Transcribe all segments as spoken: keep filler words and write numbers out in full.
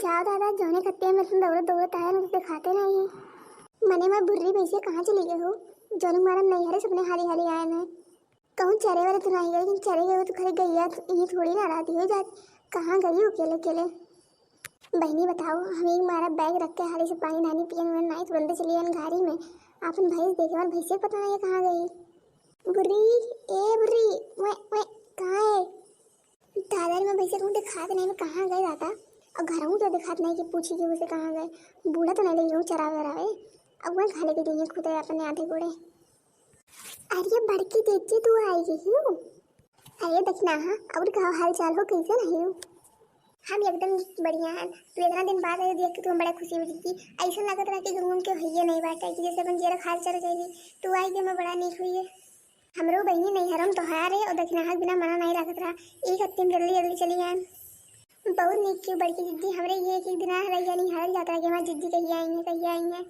का दादा, जौने खत्ते में तुम दौड़त दौड़त आए ना, तो दिखाते नहीं है। मने मैं बुर्री भैंसे कहाँ चली गए हो? जौने मारा नहीं हरे सपने हाली हाली आए ना। कहूँ चरे वाले तो नहीं गए, लेकिन चरे गए हो तो खरे गैया तो ये थोड़ी ना रहती हो जात। कहाँ गई हो अकेले अकेले? बहनी बताओ, हम एक मारा बैग रख के हाली से पानी धानी पियन उयन नहीं, तुरंत चली आन घारी में। आपन भैंस देखे, हमार भैंसे पता नहीं कहाँ गई। बुर्री, ए बुर्री, वे, वे, कहाँ है? दादा रे, मैं भैंसे कहूँ दिखात नहीं, मैं कहाँ गए दादा? और घर हूँ तो दिखात नहीं कि पूछी कि उसे कहाँ गए। बूढ़ा तो नहीं लगी हूँ चरावे वरावे। अब वह खा लेके देंगे खुद अपने आधे गोड़े। अरे बड़की जीजी, तू आई गई हो? अरे दखिनाहा, और का हाल चाल हो, कैसे नहीं हो? हम एकदम बढ़िया हैं। तू इतना दिन बाद आए, देख के तू हम बड़ा खुशी हो जीजी। ऐसा लगत रहा कि घूम के हइये नहीं बाटे, कि जैसे अपन जेरा खाल चल गई। तू आई के मैं बड़ा नीक हुई है। हमरो बहिनी नैहरम तोहार है और दखिनाहा के बिना मना नहीं लागत रहा। एक हफ्ते में जल्दी जल्दी चली आएम। बहुत नीक क्यों बड़की जीजी, हमरे ये एक एक दिन रह जानी, हारल जात रहा कि हमार जीजी कहिया आई है, कहिया आई है।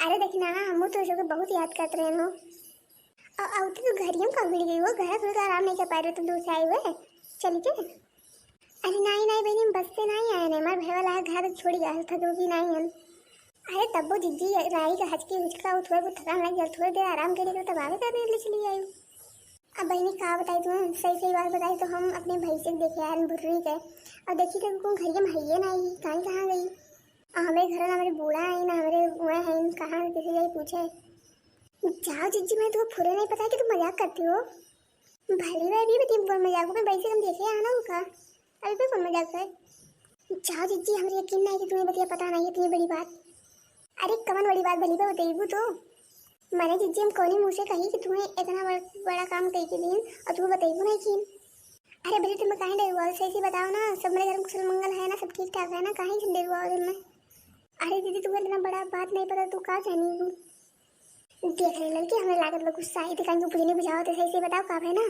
अरे दखिनाहा, हमू तो सबके बहुत याद करत रहे हो। और, और तो घरियम का मिल गई हो, घर थोड़ा आराम नहीं कर पा रहे, तो दूर से आए हुए चल के। अरे नहीं नहीं बहनी, हम बस से नहीं आए नहीं, हमारे भाई वाला है घर छोड़ी गया था, तो भी नहीं हम। अरे तब्बो जीजी, राई का हचकी हुचका, वो थोड़ा बहुत थकान लग गया, थोड़ी देर आराम करिए तो तब आवे कर ले चली आई। अब बहनी का बताई तुम्हें, सही सही बात बताई तो हम अपने भैंसे के देखे आए बुर्री के, और देखी तो कौन घरिया में हइये नहीं, कहीं कहाँ गई? और हमारे घर ना हमारे बूढ़ा है ना हमारे हुए हैं, कहाँ किसी जाई पूछे। जाओ जीजी, मैं तुम्हें फुरे नहीं पता कि तुम मजाक करती हो। भली भाई, अभी बतिया कौन मजाक, मैं वैसे हम देखे आना होगा, अभी पे कौन मजाक है? जाओ जीजी, हमरे यकीन नहीं कि तुम्हें बतिया पता नहीं इतनी बड़ी बात। अरे कमन बड़ी बात भली बा, बतेबू तो। मैंने जीजी हम कौनी मुँह से कही कि तुम्हें इतना बड़-, बड़ा काम कही के दिन और तुम्हें बतेबू नहीं कि। अरे भली तुम्हें काहे डरुआ, सही से बताओ ना, सब मेरे घर में कुशल मंगल है ना, सब ठीक ठाक है ना, काहे से डरुआ दिन में? अरे दीदी, तुम्हें इतना बड़ा बात नहीं पता, तू का जानी तू? देख रहे लड़की, हमें लागत बा गुस्सा आई, दिखाई के बुझने बुझाओ तो सही से बताओ का है ना।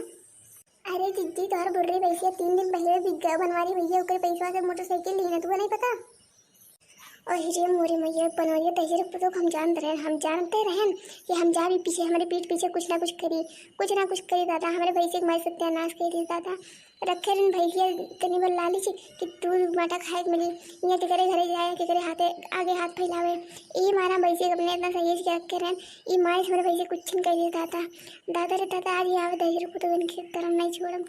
अरे दीदी, तोहर बुर्री भैंसिया तीन दिन पहले बिक गया, बनवारी भैया ओकर पैसा से मोटरसाइकिल ली ना, तुम्हें नहीं पता? और रे मोरे मैया, बनवारी दहिजर पुतोह हम जानते रहे, हम जानते रहे कि हम जा भी पीछे, हमारे पीठ पीछे कुछ ना कुछ करी, कुछ ना कुछ करी दादा, हमारे भैंसे के मारे सत्यानाश कर दी दादा। रखे रहन भैया तनी भर लालच कि दूध माटा खाए के मिली, या केकरे घरे जाए, केकरे हाथे आगे हाथ फैलावे। ई मारा भैंसे के अपने इतना सहेज के रखे रहन, ई मारे हमरे भैंसे कुछ न कह दादा। दादा रे दादा, आज ही आवे दहिजर पुतोह इनके करम नहीं छोड़म।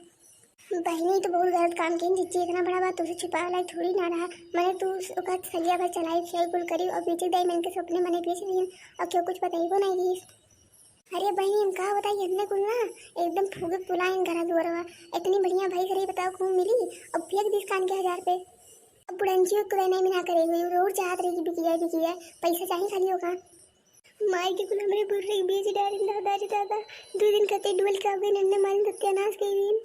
बहिनी तो बहुत गलत काम किन जीजी, इतना बड़ा बात तुझसे छुपावे लायक थोड़ी ना रहा। मैंने तू ओकर सलिया भर चलाई खियाई कुल करी और बेच दाई मैंने के सपने मने बेच दिए और क्यों कुछ बताई को नहीं दिस। अरे बहिनी, हम का बताई, इतने कुल ना एकदम फूके पुलाइन घरा दुआरवा। इतनी बढ़िया भैंस रही, बताओ कहूँ मिली? अब फेंक दिस कान के हजार पे। अब बुढ़ंचियो के नहीं मना करे हुई, रोज चाहत रही कि बिक जाए, बिक जाए, पैसा चाहिए खाली होगा। माई के कुल हमरे बुर्रे के बेच डालिन दादा रे दादा। दो दिन कते डोल के आ गई, नन्ने मालिन सत्यानाश कर दिन।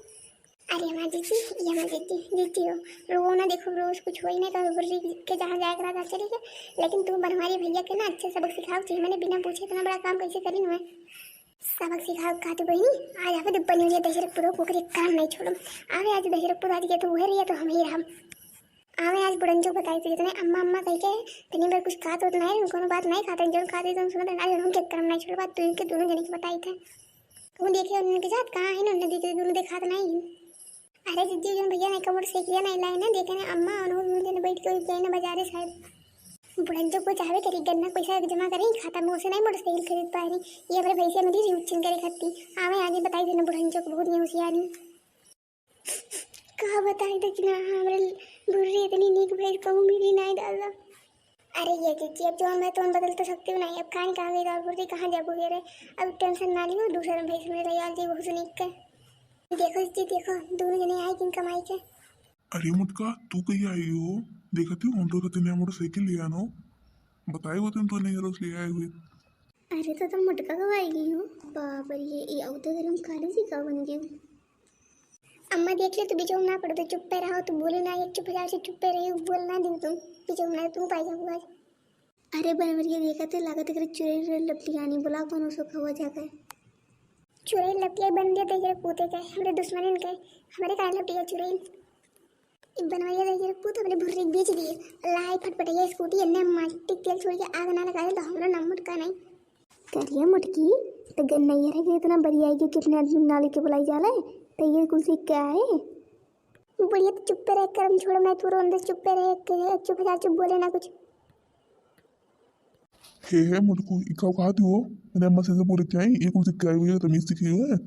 अरे हमार जीजी, ये हमार जीजी, जीजी हो, रो ना, देखो रोज कुछ होई नहीं तो बुर्री के जहाँ जाए के रहा चली गए। लेकिन तू बनवारी भैया के ना अच्छे सबक सिखाओ चाहिए, मैंने बिना पूछे इतना बड़ा काम कैसे करी मैं? सबक सिखाओ का तू बहिनी, आज आवे तो बनवारी दहिजर पुतोह को ओकरे काम नहीं छोड़म। आवे आज दहिजर पुतोह, आज के तो वह रही है तो हम ही रहम। आवे आज बुढ़ंचो बताई थे, जितने अम्मा अम्मा कह के तनी बार कुछ कहा तो नहीं, कोनो बात नहीं खाते, जो खाते तुम सुनते ना, जो हम के काम नहीं छोड़ बात, तू इनके दोनों जने की बताई थे। कहूँ देखे उनके जात कहाँ है ना, उन्हें देखे दोनों देखात नहीं है। अरे जीजी, जो भैया ने का मोटरसाइकिल नहीं लाई ना, देखे ना अम्मा, उन्होंने दोनों जने बैठ के गए ना बाजारे शायद। बुढ़ंचो को चाहवे करी, गन्ना पैसा जमा करें खाता में, उसे नहीं मोटरसाइकिल खरीद पाए रही। ये हमारे भैंसिया मिली रही उच्छन करे खाती। आवे आगे बताई देना बुढ़ंचो को, बहुत नहीं होशियारी। का बताई दखिना, हमरे बुर्री इतनी नीक भैंस कहूँ मिली नहीं दादा। अरे ये जीजी, अब जौन मैं तौन बदल तो सकती हूँ नहीं, अब कान कहाँ गई और बुर्री कहाँ जाबू रे? अब टेंशन ना लियो, दूसरा भैंस में ले आल जी बहुत नीक के। देखो जीजी, देखो दोनों जने आए किन कमाई के। अरे मोटका, तू कहीं आई हो? देखती हूँ हम तो कहते नया मोटरसाइकिल ले आनो, बताए वो तुम तो नहीं रोज ले आए हुए। अरे तो तुम मोटका कब आई गई हो? बाप रे, ये, ये अवते गरम काली जी का बन गई। अम्मा देख ले, तू बीच में ना पड़ो, तो चुप्पे रहो, तू बोले ना, एक चुप हजार से चुप्पे रही, बोल ना दिन तुम, बीच में ना तुम पाई जाओ आज। अरे बनवरिया देखा थे, लागत करे चुरैल लपटियानी, बोला कौन उसको कहुआ जाता है। चुरैल लपटिया बन गया तेरे पूते के, हमरे दुश्मनन के, हमरे काहे लपटिया चुरैल। ई बनवरिया दहिजर पूत हमरे बुर्री के बेच दिए। लाई फटफटैया स्कूटी एन्ने माटी के तेल छोड़ के आग ना लगा दे तो हमरो नाम मोटका नहीं। करिया मोटकी, तो गन्नैया रह गए इतना बरियाई के कितने आदमी ना लेके बुलाई जाले, तो ये कुल सीख के आए। बुढ़िया तो चुप्पे रहे, करम छोड़ो, मैं तू रोन दे, चुप्पे रहे, के चुप हजार चुप बोले ना कुछ। हे हे मोटकू, ई का कहत हो? मैंने अम्मा से, से बोले क्या है? ये कुल सीख के आई हुई है, तमीज सीखी हुई है।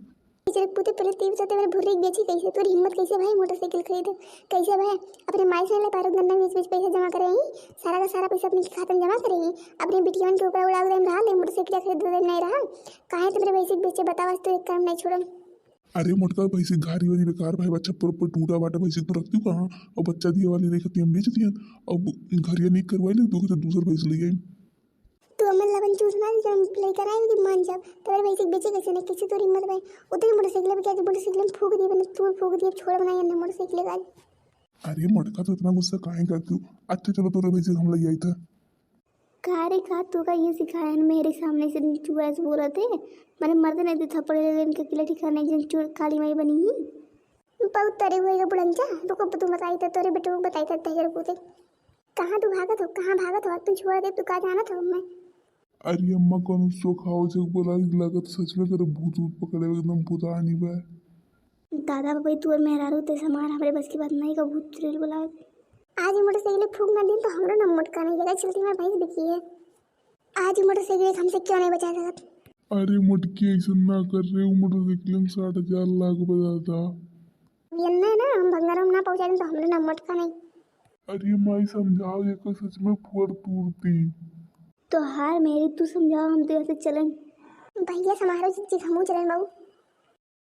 इधर पूते पहले तीन सौ तेरे भुर्री बेची कैसे, तोर हिम्मत कैसे भाई मोटरसाइकिल खरीदे? कैसे भाई अपने माई से ले पारो गन्ना बेच बेच पैसा जमा करे ही, सारा का सारा पैसा अपने खाता में जमा करे ही, अपने बिटियन के ऊपर उड़ा उड़ा रहा ले, मोटरसाइकिल खरीद दे नहीं रहा, काहे तुम्हारे भैंसी के बेचे बताओ, आज तो एक काम नहीं छोड़ो। अरे मोटका, भैंसी घारी वारी बेकार भाई बा, छप्पर ऊपर टूटा बाटा, भैंसी तू रखती कहाँ? और बच्चा दिए वाली देखती हम बेच दियन, अब घरिया नहीं करवाई ले, तू कहते दूसर भैंस ले आई। तू हमन लबन चूस मार जब लेकर आए कि मान जब तोरे भैंसी बेचे कैसे नहीं, कैसे तोरी हिम्मत भाई? उतरी मोटरसाइकिल पे क्या, मोटरसाइकिल में फूक दिए, मैंने तू फूक दिए, छोड़ बनाई अन्य मोटरसाइकिल आज। अरे मोटका, तो इतना गुस्सा काहे करती हो? अच्छा चलो, तोरे भैंसी हम ले आई था। का रे, का तू का ये सिखाया है मेरे सामने से चुआ से बोलत है? मैंने मर्द नहीं दे थप्पड़ लगे इनके किला ठिकाना एक जन चोर काली माई बनी ही। बहुत तरे हुए ये बुढ़ंचा, रुको तू बताई था, तोरे बेटू को बताई था तैयार कूदे। कहाँ तू भागत हो, कहाँ भागत हो? तू छोड़ दे, तू का जानत हो मैं? अरे अम्मा, कौन सोखाओ से बोला, लागत सच में करे भूत भूत पकड़े, एकदम भूतानी बा। दादा बाबा, तू और मेहरारू ते समार, हमरे बस की बात नहीं का भूत चुड़ैल बोला। आज ही मोटरसाइकिल फूक ना दिन तो हमरो ना मोटका नहीं लगा, चलती हमारे भैंस बिकी है। आज ही मोटरसाइकिल हमसे क्यों नहीं बचा सकत? अरे मोटकी, ऐसा ना कर रे, वो मोटरसाइकिल में साठ हजार लाख बा दादा। ये ना, ना, हम भंगार में ना पहुंचा दिन तो हमरो ना मोटका नहीं। अरे माई, समझाओ, ये कोई सच में फुअर तूरती। तो हार मेरी, तू समझाओ, हम तो यहाँ से चलन। भैया समारो जी, जी, हमहू चलन बाबू।